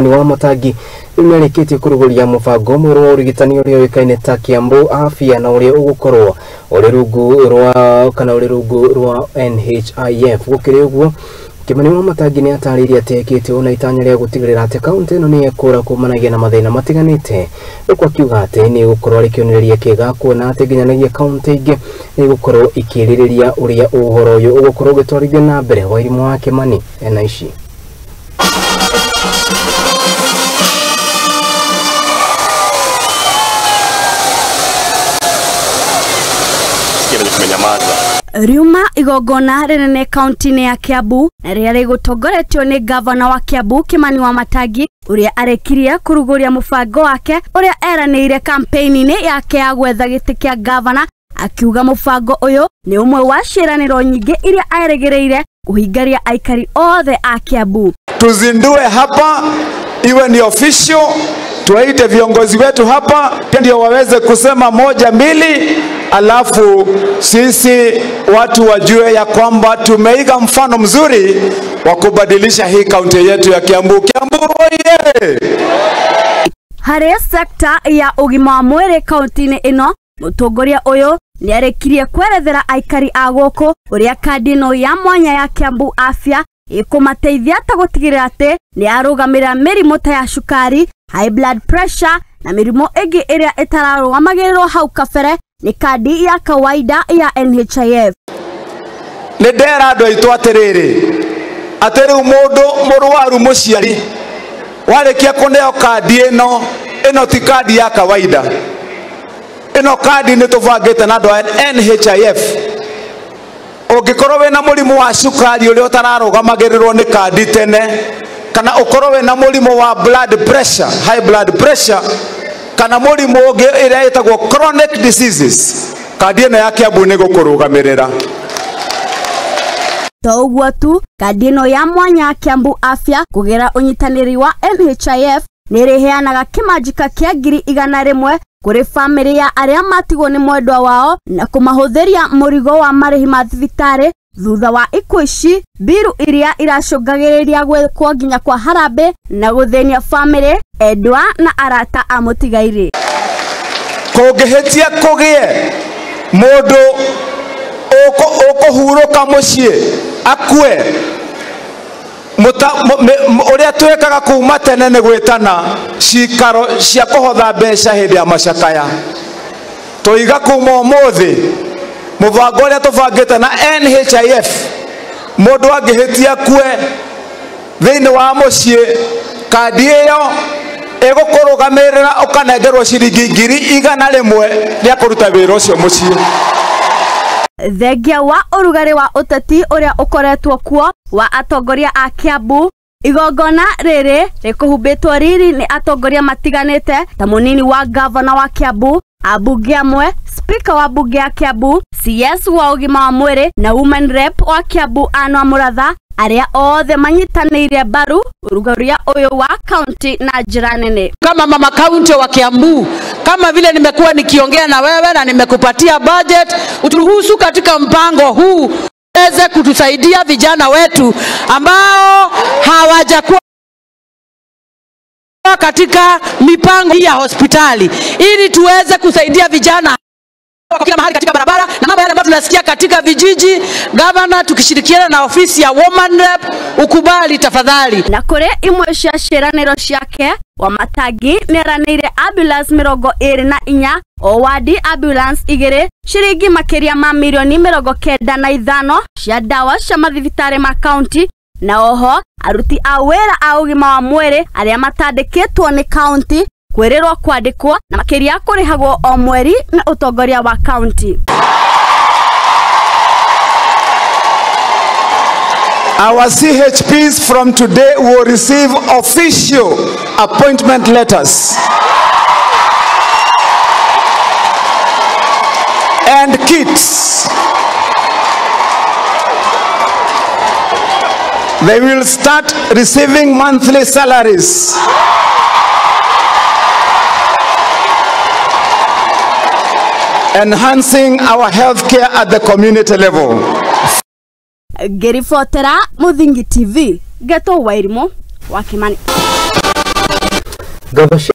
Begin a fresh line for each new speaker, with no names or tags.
Wamatangi rĩu nĩarĩkĩtie kũrugũria mũbango mwerũ wa ũrigitani ũrĩa ũĩkaine ta Kiambu Afya na ũrĩa ũgũkorwo ũrĩ rungu rwa kana ũrĩ rungu rwa NHIF. Gũkĩrĩ ũguo, Kimani Wamatangi nĩ atarĩirie atĩ ekĩte ũũ na itanya rĩa gũtigĩrĩra atĩ kaũntĩ ĩno nĩ yekũra kumanagia na mathĩna matiganĩte, gũkũ akiuga atĩ nĩ ĩgũkorwo arĩ kĩonereria kĩega kuona atĩ nginyanagia kaũntĩ ingĩ nĩ igũkorwo ikĩrĩrĩria ũrĩa ũhoro ũyũ ũgũkorwo ũgĩtwarithio na mbere. Wairimũ wa Kimani ena ici.
Riuma igongona rinene kaunti-inĩ ya Kiambu na rĩrĩa rĩgũtongoretio nĩ gavana wa Kiambu Kimani Wamatangi ũrĩa arekirie kũrugũria mũbango wake ũrĩa eranĩire campaign-inĩ yake ya gwetha gĩtĩ kĩa gavana, akiuga mũbango ũyũ nĩ ũmwe wa ciĩranĩro nyingĩ iria erĩgĩrĩire kũhingaria aikari othe a Kiambu.
Tuzindue hapa iwe ni official, tuwaite viongozi wetu hapa ndio waweze kusema moja mbili, alafu sisi watu wajue ya kwamba tumeiga mfano mzuri wa kubadilisha hii kaunti yetu ya Kiambu. Kiambu oye!
Harĩ sekta ya ũgima wa mwĩrĩ kaunti-inĩ ĩno, mũtongoria ũyũ nĩarĩkirie kwerethera aikari a gũkũ ũrĩa kandi ĩno ya mwanya ya Kiambu Afya ĩkũmateithia ta gũtigĩrĩra atĩ nĩyarũgamĩrĩra mĩrimũ ta ya cukari, high blood pressure na mĩrimũ ĩngĩ ĩrĩa ĩtararũgamagĩrĩrwo hau kabere nĩ kandi ya kawaida ya NHIF.
Nĩ ndera andũ aitũ atĩrĩrĩ, atĩ rĩu mũndũ mũrwaru mũciari warĩkia kũneo kandi ĩno, ĩno ti kandi ya kawaida, ĩno kandi nĩ tũbangĩte na andũ a NHIF. Ũngĩkorwo wĩna mũrimũ wa cukari ũrĩa ũtararũgamagĩrĩrwo nĩ kandi tene, kana ũkorwo wĩna mũrimũ wa blood pressure, high blood pressure, kana mũrimũ ũngĩ ĩrĩa ĩtagwo chronic diseases, kandi ĩno ya Kiambu nĩ gũkũrũgamĩrĩra.
To ũguo tu, kandi ĩno ya mwanya ya Kiambu Afya kũgerera ũnyitanĩri wa NHIF nĩ ĩrĩheanaga kĩmanjĩka kĩa 100,000 kũrĩ bamĩrĩ ya arĩa matigwo nĩ mwendwa wao na kũmahũthĩria mũrigo wa marĩhi ma thibitarĩ thutha wa ikuũ ici, mbiru iria iracũngagĩrĩria gwĩkwo nginya kwa harambĩ na gũthĩnia bamĩrĩ, endwa na arata a mũtigairĩ.
Kũngĩhĩtia kũgĩe mũndũ ũkũhurũka mũciĩ akue, ũrĩa twekaga kuma tene nĩ gwĩtana cikaro cia kũhotha mbeca hĩndĩ ya macakaya. Tũiga kuma ũmũthĩ mũbango ũrĩa tũbangĩte na NHIF, mũndũ angĩhĩtia akue thĩinĩ wa mũciĩ, kandi ĩyo ĩgũkũrũgamĩrĩra ũkanengerwo ciringi 100,000 rĩa kũruta wĩra ũcio mũciĩ.
Thengia wa ũrugarĩ wa ũteti ũrĩa ũkoretwo kuo wa atongoria a Kiambu, igongona rĩrĩ rĩkũhumbĩtwo riri nĩ atongoria matiganĩte ta mũnini wa gavana wa Kiambu, ambunge amwe, speaker wa bunge ya Kiambu, CS wa ũgima wa mwĩrĩ na women rep wa Kiambu Anne Muratha, arĩa othe manyitanĩire mbaru ũrugarĩ ũyũ wa kaunti na njĩra nene.
Kama mama kaunti wa Kiambu, kama vile nimekuwa nikiongea na wewe na nimekupatia budget, uturuhusu katika mpango huu uweze kutusaidia vijana wetu ambao hawajakuwa katika mipango ya hospitali, ili tuweze kusaidia vijana kila mahali katika barabara na mambo yale ambayo tunasikia katika vijiji. Governor, tukishirikiana na ofisi ya woman rep, ukubali tafadhali.
Na kũrĩ imwe cia ciĩranĩro ciake, Wamatangi nĩeranĩire ambulance 24, o wadi ambulance 2, ciringi makĩria ma mirioni 95 cia ndawa cia mathibitarĩ ma kaunti, na oho aruti a wĩra a ũgima wa mwĩrĩ arĩa matandĩkĩtwo nĩ kaunti kwĩrĩrwo kwandĩkwo na makĩria kũrĩhagwo o mweri na ũtongoria wa kaunti.
Our CHPs from today will receive official appointment letters and kits. They will start receiving monthly salaries. Enhancing our healthcare at the community level.
Ngĩribotera Mũthingi TV, Geto Wairimu wa Kimani.
Ngatho.